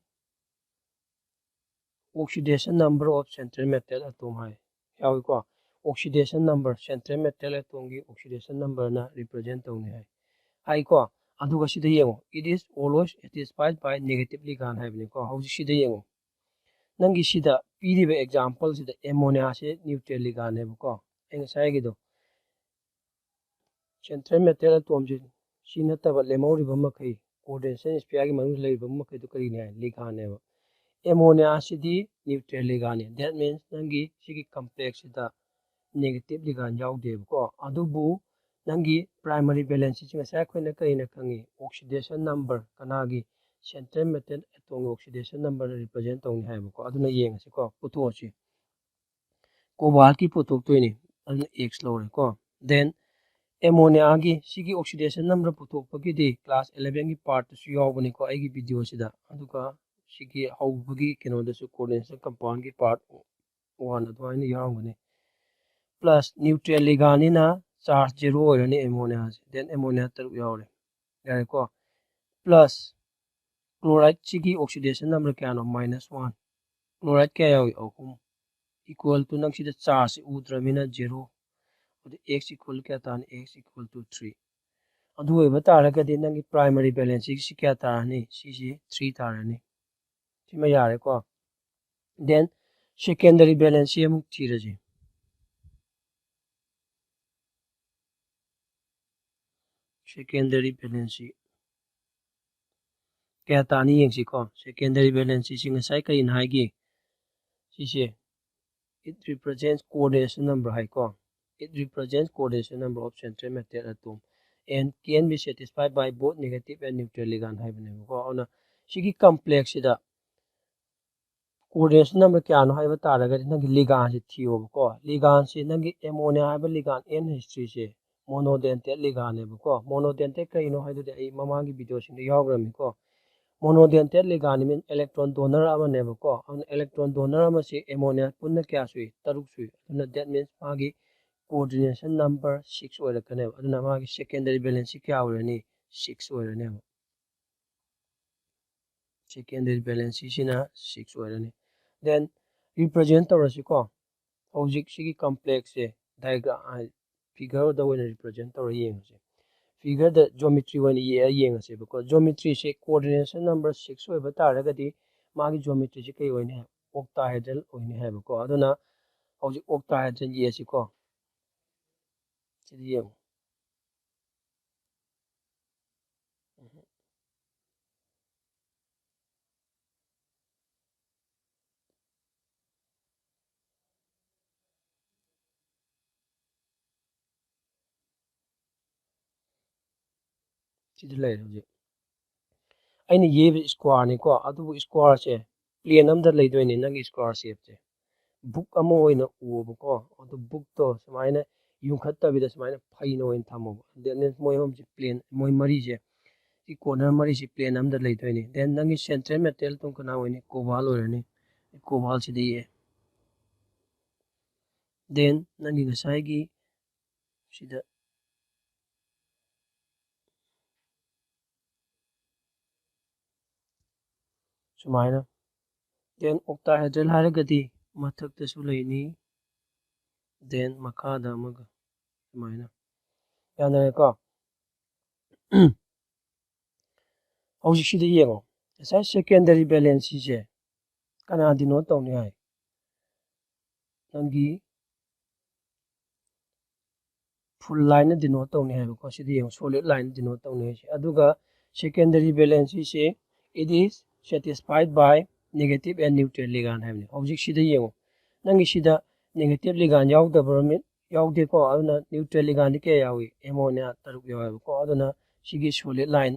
oxidation number of central metal atom high, ꯌꯥꯎꯏꯀꯣ꯫ Oxidation number, central metal atomꯒꯤ oxidation numberꯅ represent ꯇꯧꯅꯤ ꯍꯥꯏ, ꯍꯥꯏꯀꯣ꯫ ꯑꯗꯨꯒ ꯁꯤꯗ ꯌꯦꯡꯉꯣ, "It is always satisfied by negative ligand" ꯍꯥꯏꯕꯅꯤꯀꯣ꯫ ꯍꯧꯖꯤꯛ ꯁꯤꯗ ꯌꯦꯡꯉꯣ, ꯅꯪꯒꯤ ꯁꯤꯗ ꯄꯤꯔꯤꯕ example ꯁꯤꯗ ammonia ꯁꯦ neutral ligand ꯅꯦꯕꯀꯣ꯫ ꯑꯩ ꯉꯁꯥꯏꯒꯤꯗꯣ central metal atom ꯁꯤ, ꯁꯤ ꯅꯠꯇꯕ ꯂꯦꯝꯍꯧꯔꯤꯕ ꯃꯈꯩ, coordination sphere ꯒꯤ ꯃꯅꯨꯡꯗ ꯂꯩꯔꯤꯕ ꯃꯈꯩꯗꯣ ꯀꯔꯤꯅꯤ ꯍꯥꯏ? Ligand ꯅꯦꯕ꯫ Ammonia ꯁꯤꯗꯤ neutral ligand ꯅꯤ꯫ That means ꯅꯪꯒꯤ ꯁꯤꯒꯤ complex ꯁꯤꯗ negative ligand ꯌꯥꯎꯗꯦꯕꯀꯣ꯫ ꯑꯗꯨꯕꯨ ꯅꯪꯒꯤ primary valence ꯁꯤ ꯉꯁꯥꯏ ꯑꯩꯈꯣꯏꯅ ꯀꯔꯤꯅ ꯈꯪꯉꯤ? Oxidation number, ꯀꯅꯥꯒꯤ? Central metal atom ꯒꯤ oxidation number ꯅ represent ꯇꯧꯅꯤ ꯍꯥꯏꯕꯀꯣ꯫ ꯑꯗꯨꯅ ꯌꯦꯡꯉꯁꯤꯀꯣ, ꯄꯨꯊꯣꯛꯑꯁꯤ꯫ Cobalt ꯀꯤ ꯄꯨꯊꯣꯛꯇꯣꯏꯅꯤ, ꯑꯗꯨꯅ X ꯂꯧꯔꯦꯀꯣ꯫ Then ammonia ꯒꯤ ꯁꯤꯒꯤ oxidation number ꯄꯨꯊꯣꯛꯄꯒꯤꯗꯤ class eleven ꯒꯤ part ꯇꯁꯨ ꯌꯥꯎꯕꯅꯤꯀꯣ ꯑꯩꯒꯤ video ꯁꯤꯗ꯫ ꯑꯗꯨꯒ ꯁꯤꯒꯤ ꯍꯧꯕꯒꯤ ꯀꯩꯅꯣꯗꯁꯨ, coordination compound ꯒꯤ part one ꯑꯗꯨꯃꯥꯏꯅ ꯌꯥꯎꯔꯝꯒꯅꯤ꯫ Plus neutral ligand ꯅꯤꯅ charge zero ꯑꯣꯏꯔꯅꯤ ammonia ꯁꯦ꯫ Then ammonia ꯇꯔꯨꯛ ꯌꯥꯎꯔꯦ꯫ ꯌꯥꯔꯦꯀꯣ? Plus chloride ꯁꯤꯒꯤ oxidation number ꯀꯌꯥꯅꯣ? Minus one꯫ Chloride ꯀꯌꯥ ꯌꯥꯎꯏ? ꯑꯍꯨꯝ꯫ Equal to, ꯅꯪ ꯁꯤꯗ charge ꯁꯤ ꯎꯗ꯭ꯔꯃꯤꯅ zero꯫ ꯑꯗꯨ X equal ꯀꯌꯥ ꯇꯥꯔꯅꯤ? X equal to three꯫ ꯑꯗꯨ ꯑꯣꯏꯕ ꯇꯥꯔꯒꯗꯤ ꯅꯪꯒꯤ primary valence ꯁꯤ ꯀꯌꯥ ꯇꯥꯔꯅꯤ? ꯁꯤꯁꯤ three ꯇꯥꯔꯅꯤ꯫ ꯁꯤꯃ ꯌꯥꯔꯦꯀꯣ꯫ Then secondary valence ꯁꯤ ꯑꯃꯨꯛ ꯊꯤꯔꯁꯤ꯫ Secondary valence ꯁꯤ ꯀꯌꯥ ꯇꯥꯅꯤ ꯌꯦꯡꯁꯤꯀꯣ꯫ Secondary valence ꯁꯤ ꯉꯁꯥꯏ ꯀꯔꯤꯅ ꯍꯥꯏꯒꯦ? ꯁꯤꯁꯦ, "It represents coordination number" ꯍꯥꯏꯀꯣ꯫ "It represents coordination number of central metal atom and can be satisfied by both negative and neutral ligand" ꯍꯥꯏꯕꯅꯦꯕꯀꯣ꯫ ꯑꯗꯨꯅ ꯁꯤꯒꯤ complex ꯁꯤꯗ coordination number ꯀꯌꯥꯅꯣ ꯍꯥꯏꯕ ꯇꯥꯔꯒꯗꯤ ꯅꯪꯒꯤ ligand ꯁꯤ ꯊꯤꯌꯣꯕꯀꯣ꯫ Ligand ꯁꯤ ꯅꯪꯒꯤ ammonia ꯍꯥꯏꯕ ligand N H three ꯁꯦ monodentate ligand ꯅꯦꯕꯀꯣ꯫ Monodentate ꯀꯔꯤꯅꯣ ꯍꯥꯏꯗꯨꯗꯤ ꯑꯩ ꯃꯃꯥꯡꯒꯤ video ꯁꯤꯡꯗ ꯌꯥꯎꯈ꯭ꯔꯕꯅꯤꯀꯣ꯫ Monodentate ligand mean electron donor ꯑꯃꯅꯦꯕꯀꯣ꯫ ꯑꯗꯨꯅ electron donor ꯑꯃꯁꯤ ammonia ꯄꯨꯟꯅ ꯀꯌꯥ ꯁꯨꯏ? ꯇꯔꯨꯛ ꯁꯨꯏ꯫ ꯑꯗꯨꯅ that means ꯃꯥꯒꯤ coordination number six ꯑꯣꯏꯔꯛꯀꯅꯦꯕ꯫ ꯑꯗꯨꯅ ꯃꯥꯒꯤ secondary valence ꯁꯤ ꯀꯌꯥ ꯑꯣꯏꯔꯅꯤ? Six ꯑꯣꯏꯔꯅꯦꯕ꯫ Secondary valence ꯁꯤꯅ six ꯑꯣꯏꯔꯅꯤ꯫ Then represent ꯇꯧꯔꯁꯤꯀꯣ꯫ ꯍꯧꯖꯤꯛ ꯁꯤꯒꯤ complex ꯁꯦ diagram, figure ꯗ ꯑꯣꯏꯅ represent ꯇꯧꯔ ꯌꯦꯡꯉꯁꯦ꯫ ꯐꯤꯒꯔꯗ ꯖꯣꯃꯤꯇ꯭ꯔꯤ ꯑꯣꯏꯅ ꯌꯦꯛꯑ ꯌꯦꯡꯉꯁꯦꯕꯀꯣ꯫ ꯖꯣꯃꯤꯇ꯭ꯔꯤꯁꯦ ꯀꯣꯑꯣꯔꯗꯤꯅꯦꯁꯟ ꯅꯝꯕꯔ ꯁꯤꯛꯁ ꯑꯣꯏꯕ ꯇꯥꯔꯒꯗꯤ ꯃꯥꯒꯤ ꯖꯣꯃꯤꯇ꯭ꯔꯤꯁꯦ ꯀꯩ ꯑꯣꯏꯅꯤ ꯍꯥꯏ? ꯑꯣꯛꯇꯥꯍꯦꯗ꯭ꯔꯜ ꯑꯣꯏꯅꯤ ꯍꯥꯏꯕꯀꯣ꯫ ꯑꯗꯨꯅ ꯍꯧꯖꯤꯛ ꯑꯣꯛꯇꯥꯍꯦꯗ꯭ꯔꯜ ꯌꯦꯛꯑꯁꯤꯀꯣ꯫ ꯁꯤꯗ ꯌꯦꯡꯉꯨ꯫ ꯁꯤꯗ ꯂꯩꯔꯦ ꯍꯧꯖꯤꯛ꯫ ꯑꯩꯅ ꯌꯦꯛꯏꯕ ꯁ꯭ꯀ꯭ꯋꯥꯔꯅꯤꯀꯣ, ꯑꯗꯨꯕꯨ ꯁ꯭ꯀ꯭ꯋꯥꯔꯁꯦ ꯄ꯭ꯂꯦꯟ ꯑꯝꯗ ꯂꯩꯗꯣꯏꯅꯤ, ꯅꯪꯒꯤ ꯁ꯭ꯀ꯭ꯋꯥꯔ ꯁꯦꯞꯁꯦ꯫ ꯕꯨꯛ ꯑꯃ ꯑꯣꯏꯅ ꯎꯑꯣꯕꯀꯣ, ꯑꯗꯨ ꯕꯨꯛꯇꯣ ꯁꯨꯃꯥꯏꯅ ꯌꯨꯡꯈꯠꯇꯕꯤꯗ ꯁꯨꯃꯥꯏꯅ ꯐꯩꯅ ꯑꯣꯏꯅ ꯊꯝꯃꯣꯕ꯫ That means ꯃꯣꯏ ꯑꯍꯨꯝꯁꯦ ꯄ꯭ꯂꯦꯟ, ꯃꯣꯏ ꯃꯔꯤꯁꯦ, ꯁꯤ ꯀꯣꯔꯅꯔ ꯃꯔꯤꯁꯤ ꯄ꯭ꯂꯦꯟ ꯑꯝꯗ ꯂꯩꯗꯣꯏꯅꯤ꯫ Then ꯅꯪꯒꯤ ꯁꯦꯟꯇ꯭ꯔꯦꯜ ꯃꯦꯇꯦꯔꯤꯌꯦꯜ ꯇꯨꯡ ꯀꯅꯥ ꯑꯣꯏꯅꯤ? ꯀꯣꯕꯥꯜ ꯑꯣꯏꯔꯅꯤ꯫ ꯀꯣꯕꯥꯜꯁꯤꯗ ꯌꯦꯛꯑꯦ꯫ Then ꯅꯪꯒꯤ ꯉꯁꯥꯏꯒꯤ ꯁꯤꯗ ꯁꯨꯃꯥꯏꯅ꯫ Then ꯑꯣꯛꯇꯥꯍꯦꯗ꯭ꯔꯜ ꯍꯥꯏꯔꯒꯗꯤ ꯃꯊꯛꯇꯁꯨ ꯂꯩꯅꯤ, then ꯃꯈꯥꯗ ꯑꯃꯒ, ꯁꯨꯃꯥꯏꯅ꯫ ꯌꯥꯅꯔꯦꯀꯣ? ꯍꯧꯖꯤꯛꯁꯤꯗ ꯌꯦꯡꯉꯣ, ꯉꯁꯥꯏ ꯁꯦꯀꯦꯟꯗꯔꯤ ꯚꯦꯂꯦꯟꯁꯤꯁꯦ ꯀꯅꯥ ꯗꯤꯅꯣꯠ ꯇꯧꯅꯤ ꯍꯥꯏ? ꯅꯪꯒꯤ ꯐꯨꯜ ꯂꯥꯏꯟꯅ ꯗꯤꯅꯣꯠ ꯇꯧꯅꯤ ꯍꯥꯏꯕꯀꯣ꯫ ꯁꯤꯗ ꯌꯦꯡꯉꯣ, ꯁꯣꯂꯤꯠ ꯂꯥꯏꯟ ꯗꯤꯅꯣꯠ ꯇꯧꯅꯤ ꯍꯥꯏꯁꯦ꯫ ꯑꯗꯨꯒ secondary ꯚꯦꯂꯦꯟꯁꯤꯁꯦ, it is satisfied by negative and neutral ligand ꯍꯥꯏꯕꯅꯤ꯫ ꯍꯧꯖꯤꯛꯁꯤꯗ ꯌꯦꯡꯉꯣ, ꯅꯪꯒꯤꯁꯤꯗ ꯅꯦꯒꯦꯇꯤꯞ ꯂꯤꯒꯥꯟ ꯌꯥꯎꯗꯕ꯭ꯔ? ꯌꯥꯎꯗꯦꯀꯣ꯫ ꯑꯗꯨꯅ ꯅ꯭ꯌꯨꯇ꯭ꯔꯦꯜ ꯂꯤꯒꯥꯟꯗꯤ ꯀꯌꯥ ꯌꯥꯎꯏ? ꯑꯦꯃꯣꯅꯤꯌꯥ ꯇꯔꯨꯛ ꯌꯥꯎꯋꯦꯕꯀꯣ꯫ ꯑꯗꯨꯅ ꯁꯤꯒꯤ ꯁꯣꯂꯤꯠ ꯂꯥꯏꯟ,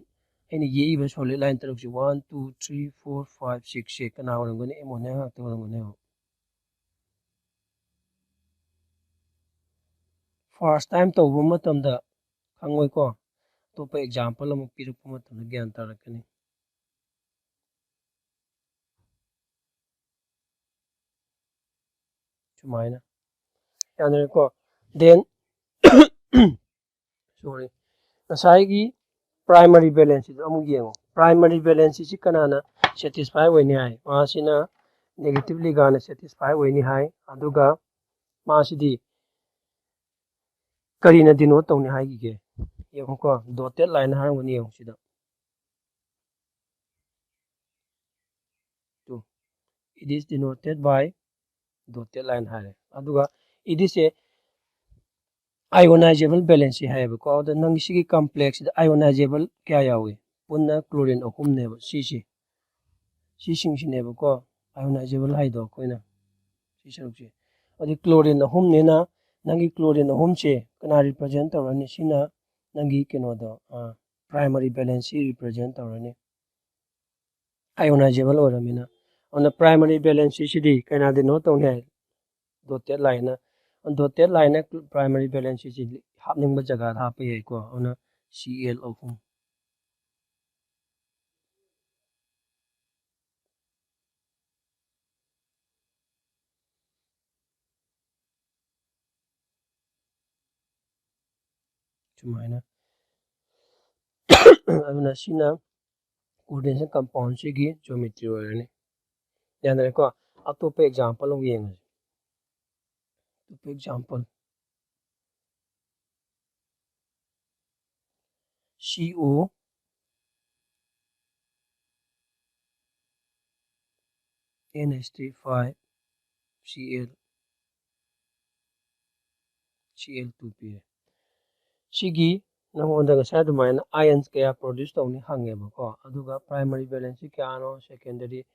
ꯑꯩꯅ ꯌꯦꯛꯏꯕ ꯁꯣꯂꯤꯠ ꯂꯥꯏꯟ ꯇꯔꯨꯛꯁꯤ, one, two, three, four, five, six ꯁꯦ ꯀꯅꯥ ꯑꯣꯏꯔꯝꯒꯅꯤ? ꯑꯦꯃꯣꯅꯤꯌꯥ ꯉꯥꯛꯇ ꯑꯣꯏꯔꯝꯒꯅꯦꯕ꯫ ꯐꯥꯔꯁ ꯇꯥꯏꯝ ꯇꯧꯕ ꯃꯇꯝꯗ ꯈꯪꯉꯣꯏꯀꯣ꯫ ꯑꯇꯣꯞꯄ ꯑꯦꯛꯖꯥꯝꯄꯜ ꯑꯃꯨꯛ ꯄꯤꯔꯛꯄ ꯃꯇꯝꯗ ꯒ꯭ꯌꯥꯟ ꯇꯥꯔꯛꯀꯅꯤ꯫ ꯁꯨꯃꯥꯏꯅ꯫ ꯌꯥꯅꯔꯦꯀꯣ? Then, sorry, ꯉꯁꯥꯏꯒꯤ ꯄ꯭ꯔꯥꯏꯃꯔꯤ ꯚꯦꯂꯦꯟꯁꯤꯗ ꯑꯃꯨꯛ ꯌꯦꯡꯉꯣ꯫ ꯄ꯭ꯔꯥꯏꯃꯔꯤ ꯚꯦꯂꯦꯟꯁꯤꯁꯤ ꯀꯅꯥꯅ ꯁꯦꯇꯤꯁꯐꯥꯏ ꯑꯣꯏꯅꯤ ꯍꯥꯏ? ꯃꯥꯁꯤꯅ ꯅꯦꯒꯦꯇꯤꯞ ꯂꯤꯒꯥꯟꯅ ꯁꯦꯇꯤꯁꯐꯥꯏ ꯑꯣꯏꯅꯤ ꯍꯥꯏ꯫ ꯑꯗꯨꯒ ꯃꯥꯁꯤꯗꯤ ꯀꯔꯤꯅ ꯗꯤꯅꯣꯠ ꯇꯧꯅꯤ ꯍꯥꯏꯈꯤꯒꯦ? ꯌꯦꯡꯉꯨꯀꯣ, dotted line ꯍꯥꯏꯔꯝꯒꯅꯤ, ꯌꯦꯡꯉꯨ ꯁꯤꯗ꯫ Two. It is denoted by dotted line ꯍꯥꯏꯔꯦ꯫ ꯑꯗꯨꯒ it is say ionizable valence ꯁꯤ ꯍꯥꯏꯌꯦꯕꯀꯣ꯫ ꯑꯗ ꯅꯪꯒꯤ ꯁꯤꯒꯤ complex ꯁꯤꯗ ionizable ꯀꯌꯥ ꯌꯥꯎꯏ? ꯄꯨꯟꯅ chlorine ꯑꯍꯨꯝꯅꯦꯕ ꯁꯤꯁꯤ꯫ ꯁꯤꯁꯤꯡꯁꯤꯅꯦꯕꯀꯣ ionizable ꯍꯥꯏꯗꯣ ꯑꯩꯈꯣꯏꯅ ꯁꯤ ꯁꯔꯨꯛꯁꯦ꯫ ꯑꯗꯨꯗꯤ chlorine ꯑꯍꯨꯝꯅꯤꯅ ꯅꯪꯒꯤ chlorine ꯑꯍꯨꯝꯁꯦ ꯀꯅꯥ represent ꯇꯧꯔꯅꯤ? ꯁꯤꯅ ꯅꯪꯒꯤ ꯀꯩꯅꯣꯗꯣ, ꯑ, primary valence ꯁꯤ represent ꯇꯧꯔꯅꯤ, ionizable ꯑꯣꯏꯔꯃꯤꯅ꯫ ꯑꯗꯨꯅ primary valence ꯁꯤꯗꯤ ꯀꯅꯥ denote ꯇꯧꯅꯤ ꯍꯥꯏ? Dotted line ꯅ꯫ Dotted line ꯅ primary valence ꯁꯤ ꯍꯥꯞꯅꯤꯡꯕ ꯖꯒꯥꯗ ꯍꯥꯞꯄ ꯌꯥꯏꯀꯣ꯫ ꯑꯗꯨꯅ C L ꯑꯍꯨꯝ꯫ ꯁꯨꯃꯥꯏꯅ꯫ ꯑꯗꯨꯅ ꯁꯤꯅ coordination compound ꯁꯤꯒꯤ geometry ꯑꯣꯏꯔꯅꯤ꯫ ꯌꯥꯅꯔꯦꯀꯣ? ꯑꯇꯣꯞꯄ example ꯑꯃ ꯌꯦꯡꯉꯁꯤ꯫ ꯑꯇꯣꯞꯄ example꯫ C O N H three five C L C L two ꯄꯤꯔꯦ꯫ ꯁꯤꯒꯤ ꯅꯉꯣꯟꯗ ꯉꯁꯥꯏ ꯑꯗꯨꯃꯥꯏꯅ ions ꯀꯌꯥ produce ꯇꯧꯅꯤ ꯍꯪꯉꯦꯕꯀꯣ꯫ ꯑꯗꯨꯒ primary valence ꯁꯤ ꯀꯌꯥꯅꯣ, secondary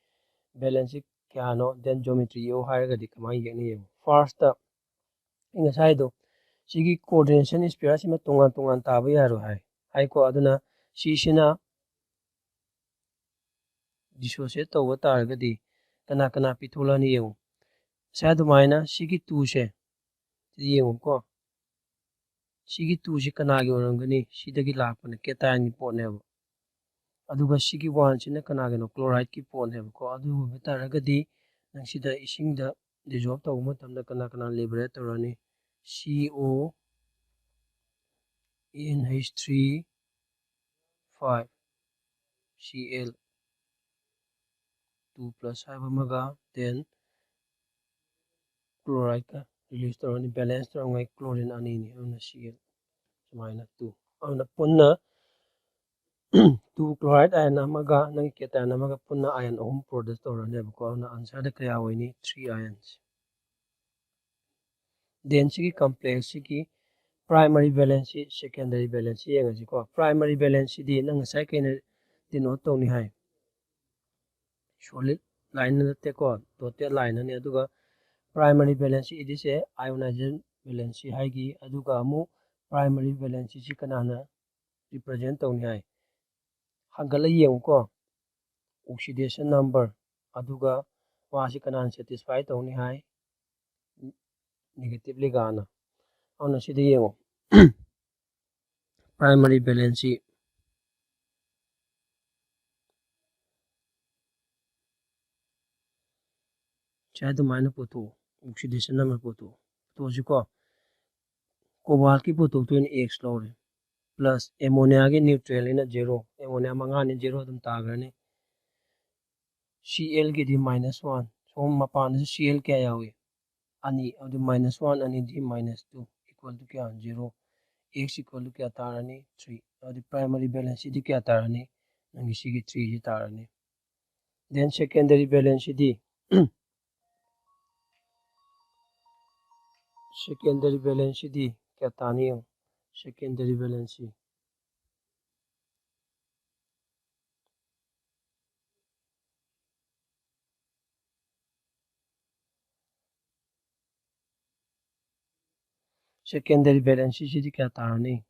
valence ꯁꯤ ꯀꯌꯥꯅꯣ, then geometry ꯌꯦꯛꯎ ꯍꯥꯏꯔꯒꯗꯤ ꯀꯃꯥꯏꯅ ꯌꯦꯛꯅꯤ ꯌꯦꯡꯉꯨ꯫ First ꯇ ꯑꯩ ꯉꯁꯥꯏꯗꯣ ꯁꯤꯒꯤ coordination sphere ꯁꯤꯃ ꯇꯣꯉꯥꯟ ꯇꯣꯉꯥꯟ ꯇꯥꯕ ꯌꯥꯔꯣꯏ ꯍꯥꯏ, ꯍꯥꯏꯀꯣ꯫ ꯑꯗꯨꯅ ꯁꯤꯁꯤꯅ dissociate ꯇꯧꯕ ꯇꯥꯔꯒꯗꯤ ꯀꯅꯥ ꯀꯅꯥ ꯄꯤꯊꯣꯛꯂꯛꯑꯅꯤ ꯌꯦꯡꯉꯨ꯫ ꯉꯁꯥꯏ ꯑꯗꯨꯃꯥꯏꯅ ꯁꯤꯒꯤ two ꯁꯦ ꯁꯤ ꯌꯦꯡꯉꯨꯀꯣ꯫ ꯁꯤꯒꯤ two ꯁꯤ ꯀꯅꯥꯒꯤ ꯑꯣꯏꯔꯝꯒꯅꯤ? ꯁꯤꯗꯒꯤ ꯂꯥꯛꯄꯅꯦ, cation ꯒꯤ ꯄꯣꯠꯅꯦꯕ꯫ ꯑꯗꯨꯒ ꯁꯤꯒꯤ one ꯁꯤꯅ ꯀꯅꯥꯒꯤꯅꯣ? Chloride ꯀꯤ ꯄꯣꯠꯅꯦꯕꯀꯣ꯫ ꯑꯗꯨ ꯑꯣꯏꯕ ꯇꯥꯔꯒꯗꯤ ꯅꯪ ꯁꯤꯗ ꯏꯁꯤꯡꯗ dissolve ꯇꯧꯕ ꯃꯇꯝꯗ ꯀꯅꯥ liberate ꯇꯧꯔꯅꯤ? C O N H three five C L two plus ꯍꯥꯏꯕ ꯑꯃꯒ, then chloride ꯀ release ꯇꯧꯔꯅꯤ, valence ꯇꯧꯔꯝꯉꯥꯏ chlorine ꯑꯅꯤꯅꯤ, ꯑꯗꯨꯅ C L ꯁꯨꯃꯥꯏꯅ two꯫ ꯑꯗꯨꯅ ꯄꯨꯟꯅ two chloride ion ꯑꯃꯒ ꯅꯪꯒꯤ cation ꯑꯃꯒ ꯄꯨꯟꯅ ion ꯑꯍꯨꯝ produce ꯇꯧꯔꯅꯦꯕꯀꯣ꯫ ꯑꯗꯨꯅ answerꯗ ꯀꯌꯥ ꯑꯣꯏꯅꯤ? Three ions꯫ Then ꯁꯤꯒꯤ complexꯁꯤꯒꯤ primary valency, secondary valency ꯌꯦꯡꯉꯁꯤꯀꯣ꯫ Primary valencyꯗꯤ ꯅꯪ ꯉꯁꯥꯏ ꯀꯩꯅ denote ꯇꯧꯅꯤ ꯍꯥꯏ? Solid line ꯅꯠꯇꯦꯀꯣ, dotted line ꯅꯤ꯫ ꯑꯗꯨꯒ primary valency ꯏꯗꯤꯁꯦ ionization valency ꯍꯥꯏꯈꯤ꯫ ꯑꯗꯨꯒ ꯑꯃꯨꯛ primary valencyꯁꯤ ꯀꯅꯥꯅ represent ꯇꯧꯅꯤ ꯍꯥꯏ? ꯍꯟꯒꯠꯂ ꯌꯦꯡꯉꯨꯀꯣ, oxidation number, ꯑꯗꯨꯒ ꯃꯥꯁꯤ ꯀꯅꯥꯅ satisfy ꯇꯧꯅꯤ ꯍꯥꯏ? Negative ligaꯅ꯫ ꯑꯗꯨꯅ ꯁꯤꯗ ꯌꯦꯡꯉꯣ, primary valency ꯁꯤ ꯑꯗꯨꯃꯥꯏꯅ ꯄꯨꯊꯣꯛꯑꯣ, oxidation number ꯄꯨꯊꯣꯛꯑꯣ꯫ ꯄꯨꯊꯣꯛꯑꯁꯤꯀꯣ, cobaltꯀꯤ ꯄꯨꯊꯣꯛꯇꯣꯏꯅ X ꯂꯧꯔꯦ, plus ammoniaꯒꯤ neutralꯅꯤꯅ zero, ammonia ꯃꯉꯥꯅꯤ, zero ꯑꯗꯨꯝ ꯇꯥꯈ꯭ꯔꯅꯤ꯫ Clꯒꯤꯗꯤ minus one, ꯁꯣꯝ ꯃꯄꯥꯟꯗꯁꯨ Cl ꯀꯌꯥ ꯌꯥꯎꯏ? ꯑꯅꯤ꯫ ꯑꯗꯨ minus one ꯑꯅꯤꯗꯤ minus two equal to ꯀꯌꯥ? Zero꯫ X equal to ꯀꯌꯥ ꯇꯥꯔꯅꯤ? Three꯫ ꯑꯗꯨꯗꯤ primary valencyꯗꯤ ꯀꯌꯥ ꯇꯥꯔꯅꯤ? ꯅꯪꯒꯤ ꯁꯤꯒꯤ threeꯁꯤ ꯇꯥꯔꯅꯤ꯫ Then secondary valencyꯗꯤ, secondary valencyꯗꯤ ꯀꯌꯥ ꯇꯥꯅꯤ ꯌꯦꯡꯉꯣ, secondary valency꯫ Secondary valencyꯁꯤꯗꯤ ꯀꯌꯥ ꯇꯥꯔꯅꯤ?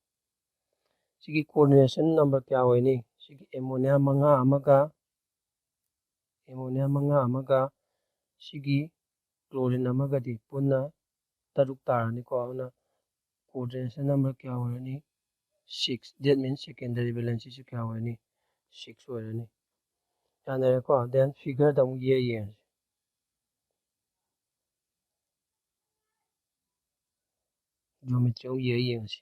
ꯁꯤꯒꯤ coordination number ꯀꯌꯥ ꯑꯣꯏꯅꯤ? ꯁꯤꯒꯤ ammonia ꯃꯉꯥ ꯑꯃꯒ, ammonia ꯃꯉꯥ ꯑꯃꯒ ꯁꯤꯒꯤ chlorine ꯑꯃꯒꯗꯤ ꯄꯨꯟꯅ ꯇꯔꯨꯛ ꯇꯥꯔꯅꯤꯀꯣ꯫ ꯑꯗꯨꯅ coordination number ꯀꯌꯥ ꯑꯣꯏꯔꯅꯤ? Six꯫ That means secondary valencyꯁꯤ ꯀꯌꯥ ꯑꯣꯏꯔꯅꯤ? Six ꯑꯣꯏꯔꯅꯤ꯫ ꯌꯥꯅꯔꯦꯀꯣ? Then figureꯗ ꯑꯃꯨꯛ ꯌꯦꯛ ꯌꯦꯡꯉꯁꯤ꯫ Geometry ꯑꯃꯨꯛ ꯌꯦꯛ ꯌꯦꯡꯉꯁꯤ꯫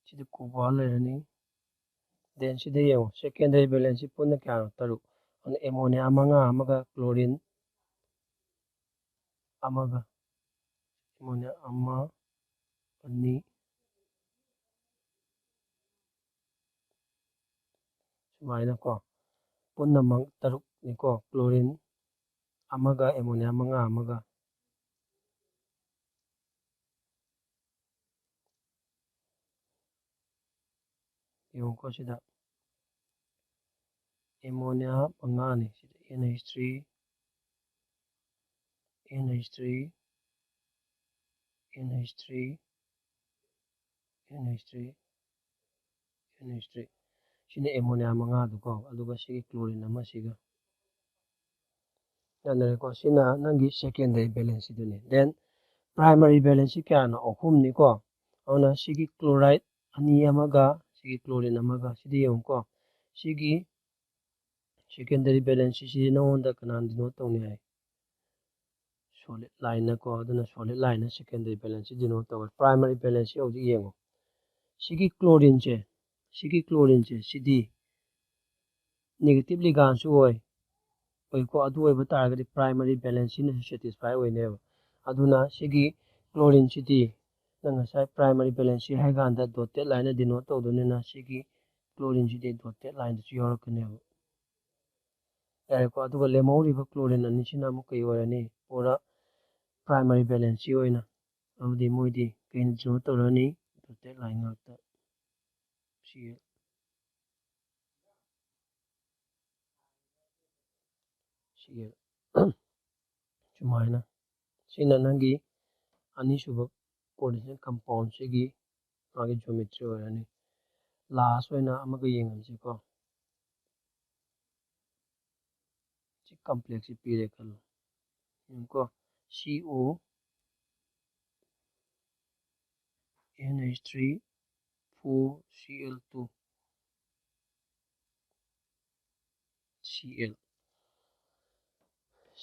ꯁꯤꯗ cobalt ꯂꯩꯔꯅꯤ꯫ Then ꯁꯤꯗ ꯌꯦꯡꯉꯣ, secondary valency ꯄꯨꯟꯅ ꯀꯌꯥꯅꯣ? ꯇꯔꯨꯛ꯫ ꯑꯦꯃꯣꯅꯤꯌꯥ ꯃꯉꯥ ꯑꯃꯒ ꯀ꯭ꯂꯣꯔꯤꯟ ꯑꯃꯒ, ꯑꯦꯃꯣꯅꯤꯌꯥ ꯑꯃ, ꯑꯅꯤ, ꯁꯨꯃꯥꯏꯅꯀꯣ, ꯄꯨꯟꯅ ꯃꯪ-, ꯇꯔꯨꯛꯅꯤꯀꯣ, ꯀ꯭ꯂꯣꯔꯤꯟ ꯑꯃꯒ, ꯑꯦꯃꯣꯅꯤꯌꯥ ꯃꯉꯥ ꯑꯃꯒ꯫ ꯌꯦꯡꯉꯨꯀꯣ ꯁꯤꯗ, ꯑꯦꯃꯣꯅꯤꯌꯥ ꯃꯉꯥꯅꯤ ꯁꯤꯗ, N H three, N H three, N H three, N H three, N H three꯫ ꯁꯤꯅ ꯑꯦꯃꯣꯅꯤꯌꯥ ꯃꯉꯥꯗꯨꯀꯣ, ꯑꯗꯨꯒ ꯁꯤꯒꯤ ꯀ꯭ꯂꯣꯔꯤꯟ ꯑꯃꯁꯤꯒ ꯌꯥꯅꯔꯦꯀꯣ꯫ ꯁꯤꯅ ꯅꯪꯒꯤ secondary balance ꯁꯤꯗꯨꯅꯤ꯫ Then primary balance ꯁꯤ ꯀꯌꯥꯅꯣ? ꯑꯍꯨꯝꯅꯤꯀꯣ꯫ ꯑꯗꯨꯅ ꯁꯤꯒꯤ chloride ꯑꯅꯤ ꯑꯃꯒ ꯁꯤꯒꯤ chlorine ꯑꯃꯒ, ꯁꯤꯗꯤ ꯌꯦꯡꯉꯨꯀꯣ꯫ ꯁꯤꯒꯤ secondary balance ꯁꯤ, ꯁꯤ ꯅꯉꯣꯟꯗ ꯀꯅꯥꯅ denote ꯇꯧꯅꯤ ꯍꯥꯏ? Solid line ꯀꯣ꯫ ꯑꯗꯨꯅ solid line ꯅ secondary balance ꯁꯤ denote ꯇꯧꯋꯦ꯫ Primary balance ꯁꯤ ꯍꯧꯖꯤꯛ ꯌꯦꯡꯉꯣ꯫ ꯁꯤꯒꯤ chlorine ꯁꯦ, ꯁꯤꯒꯤ chlorine ꯁꯦ, ꯁꯤꯗꯤ negative ligand ꯁꯨ ꯑꯣꯏ, ꯑꯣꯏꯀꯣ꯫ ꯑꯗꯨ ꯑꯣꯏꯕ ꯇꯥꯔꯒꯗꯤ primary balance ꯁꯤꯅꯁꯨ satisfy ꯑꯣꯏꯅꯦꯕ꯫ ꯑꯗꯨꯅ ꯁꯤꯒꯤ chlorine ꯁꯤꯗꯤ ꯅꯪ ꯉꯁꯥꯏ primary balance ꯁꯤ ꯍꯥꯏ ꯀꯥꯟꯗ dotted line ꯅ denote ꯇꯧꯗꯣꯏꯅꯤꯅ, ꯁꯤꯒꯤ chlorine ꯁꯤꯗꯤ dotted line ꯗꯁꯨ ꯌꯥꯎꯔꯛꯀꯅꯦꯕ꯫ ꯌꯥꯔꯦꯀꯣ꯫ ꯑꯗꯨꯒ ꯂꯦꯝꯍꯧꯔꯤꯕ chlorine ꯑꯅꯤꯁꯤꯅ ꯑꯃꯨꯛ ꯀꯩ ꯑꯣꯏꯔꯅꯤ? ꯄꯨꯔꯥ primary balance ꯁꯤ ꯑꯣꯏꯅ꯫ ꯑꯗꯨꯗꯤ ꯃꯣꯏꯗꯤ ꯀꯩꯅ denote ꯇꯧꯔꯅꯤ? Dotted line ꯉꯥꯛꯇ꯫ Cl꯫ Cl꯫ ꯁꯨꯃꯥꯏꯅ꯫ ꯁꯤꯅ ꯅꯪꯒꯤ ꯑꯅꯤꯁꯨꯕ coordination compound ꯁꯤꯒꯤ ꯃꯥꯒꯤ geometry ꯑꯣꯏꯔꯅꯤ꯫ Last ꯑꯣꯏꯅ ꯑꯃꯒ ꯌꯦꯡꯍꯟꯁꯤꯀꯣ꯫ ꯁꯤ complex ꯁꯤ ꯄꯤꯔꯦ ꯈꯜꯂꯣ꯫ ꯌꯦꯡꯉꯨꯀꯣ꯫ C O N H three four Cl two Cl꯫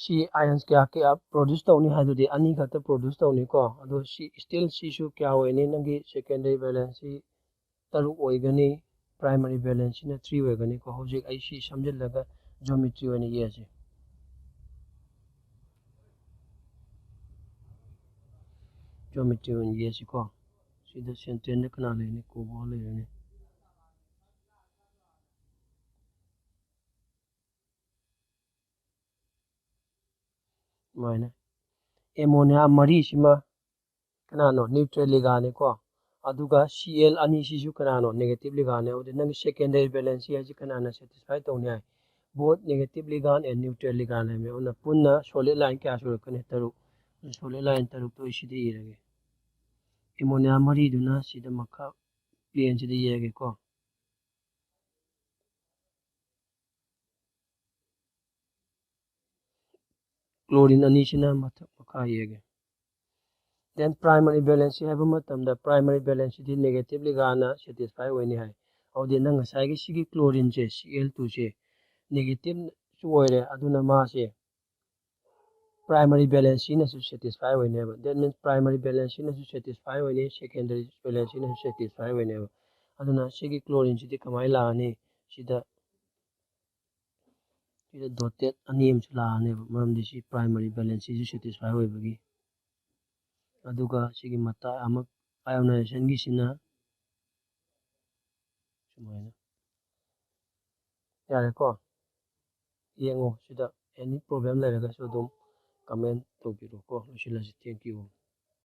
ꯁꯤ ions ꯀꯌꯥ ꯀꯌꯥ produce ꯇꯧꯅꯤ ꯍꯥꯏꯗꯨꯗꯤ ꯑꯅꯤ ꯈꯛꯇ produce ꯇꯧꯅꯤꯀꯣ꯫ ꯑꯗꯣ ꯁꯤ still ꯁꯤꯁꯨ ꯀꯌꯥ ꯑꯣꯏꯅꯤ? ꯅꯪꯒꯤ secondary balance ꯁꯤ ꯇꯔꯨꯛ ꯑꯣꯏꯒꯅꯤ, primary balance ꯁꯤꯅ three ꯑꯣꯏꯒꯅꯤꯀꯣ꯫ ꯍꯧꯖꯤꯛ ꯑꯩ ꯁꯤ ꯁꯝꯖꯤꯜꯂꯒ Geometry ꯑꯣꯏꯅ ꯌꯦꯛꯑꯁꯤ꯫ Geometry ꯑꯣꯏꯅ ꯌꯦꯛꯑꯁꯤꯀꯣ꯫ ꯁꯤꯗ central ꯗ ꯀꯅꯥ ꯂꯩꯔꯅꯤ? Cobalt ꯂꯩꯔꯅꯤ꯫ ꯁꯨꯃꯥꯏꯅ ammonia ꯃꯔꯤꯁꯤꯃ ꯀꯅꯥꯅꯣ? Neutral ligand ꯅꯤꯀꯣ꯫ ꯑꯗꯨꯒ Cl ꯑꯅꯤꯁꯤꯁꯨ ꯀꯅꯥꯅꯣ? Negative ligand ꯅꯤ꯫ ꯑꯗꯨꯗꯤ ꯅꯪꯒꯤ secondary valency ꯍꯥꯏꯁꯤ ꯀꯅꯥꯅ satisfy ꯇꯧꯅꯤ ꯍꯥꯏ? Both negative ligand and neutral ligand ꯍꯥꯏꯕꯅꯤ꯫ ꯑꯗꯨꯅ ꯄꯨꯟꯅ solid line ꯀꯌꯥ ꯁꯨꯔꯛꯀꯅꯤ? ꯇꯔꯨꯛ꯫ Solid line ꯇꯔꯨꯛꯇꯣ ꯑꯩ ꯁꯤꯗ ꯏꯔꯒꯦ꯫ Ammonia ꯃꯔꯤꯗꯨꯅ ꯁꯤꯗ ꯃꯈꯥ plane ꯁꯤꯗ ꯌꯦꯛꯑꯒꯦꯀꯣ꯫ Chlorine ꯑꯅꯤꯁꯤꯅ ꯃꯊꯛ ꯃꯈꯥ ꯌꯦꯛꯑꯒꯦ꯫ Then primary valency ꯍꯥꯏꯕ ꯃꯇꯝꯗ primary valency ꯗꯤ negative ligand ꯅ satisfy ꯑꯣꯏꯅꯤ ꯍꯥꯏ꯫ ꯑꯗꯨꯗꯤ ꯅꯪ ꯉꯁꯥꯏꯒꯤ ꯁꯤꯒꯤ chlorine ꯁꯦ, Cl two ꯁꯦ, negative ꯁꯨ ꯑꯣꯏꯔꯦ, ꯑꯗꯨꯅ ꯃꯥꯁꯦ primary valency ꯅꯁꯨ satisfy ꯑꯣꯏꯅꯦꯕ꯫ That means primary valency ꯅꯁꯨ satisfy ꯑꯣꯏꯅꯤ, secondary valency ꯅꯁꯨ satisfy ꯑꯣꯏꯅꯦꯕ꯫ ꯑꯗꯨꯅ ꯁꯤꯒꯤ chlorine ꯁꯤꯗꯤ ꯀꯃꯥꯏꯅ ꯂꯥꯛꯑꯅꯤ? ꯁꯤꯗ ꯁꯤꯗ dotted ꯑꯅꯤ ꯑꯃꯁꯨ ꯂꯥꯛꯑꯅꯦꯕ, ꯃꯔꯝꯗꯤ ꯁꯤ primary valency ꯁꯨ satisfy ꯑꯣꯏꯕꯒꯤ꯫ ꯑꯗꯨꯒ ꯁꯤꯒꯤ ꯃꯇꯥꯏ ꯑꯃ, ionization ꯒꯤꯁꯤꯅ ꯁꯨꯃꯥꯏꯅ꯫ ꯌꯥꯔꯦꯀꯣ? ꯌꯦꯡꯉꯣ, ꯁꯤꯗ any problem ꯂꯩꯔꯒꯁꯨ ꯑꯗꯨꯝ comment ꯇꯧꯕꯤꯔꯣꯀꯣ꯫ ꯂꯣꯏꯁꯤꯜꯂꯁꯤ꯫ Thank you꯫